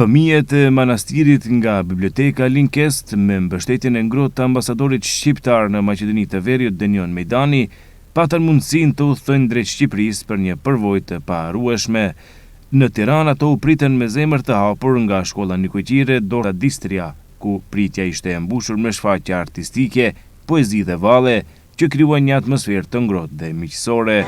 Fëmijët e Manastirit nga Biblioteka Linkest me mbështetjen e ngrohtë të ambasadorit shqiptar në Maqedoni të Veriut Denion Mejdani patën mundësinë të udhëtojnë drejt Shqipërisë për një përvojë të paharrueshme. Në Tiranë ato u pritën me zemër të hapur nga shkolla nikoqire Dora Distria, ku pritja ishte e mbushur me shfaqje artistike, poezi dhe valle, që krijuan një atmosferë të ngrohtë dhe miqësore.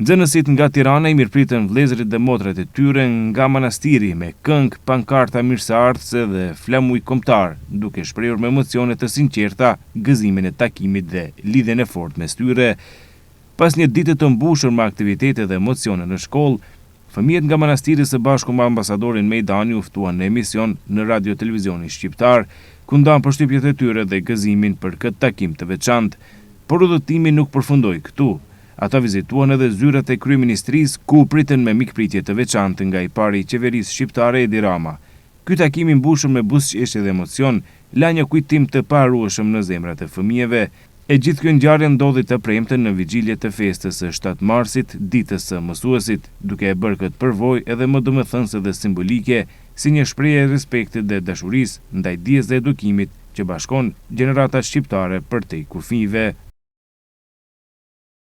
Nxënësit nga Tirana i mirëpritën vëllezërit dhe motrat e tyre nga Manastiri me këngë, pankarta mirëseardhëse dhe flamuj kombëtarë, duke shprehur me emocione të sinqerta gëzimin e takimit dhe lidhjen e fortë mes tyre. Pas një dite të mbushur me aktivitete dhe emocione në shkollë, fëmijët nga Manastiri së bashku me ambasadorin Mejdani u ftuan në emision në Radio Televizionin Shqiptar, ku ndanë përshtypjet e tyre dhe gëzimin për këtë takim të veçantë. Por udhëtimi nuk përfundoi këtu. Ata vizituan edhe zyrat e Kryeministrisë, ku u pritën me mikpritje të veçantë nga i pari i qeverisë shqiptare Edi Rama. Ky takim i mbushur me buzëqeshje dhe emocion la një kujtim të paharrueshëm në zemrat e fëmijëve. E gjithë kjo ngjarje ndodhi të premten në vigjilje të festës së 7 marsit, Ditës së Mësuesit, duke e bërë këtë përvojë edhe më domethënëse dhe simbolike, si një shprehje e respektit dhe dashurisë ndaj dijes dhe edukimit që bashkon gjeneratat shqiptare përtej kufijve.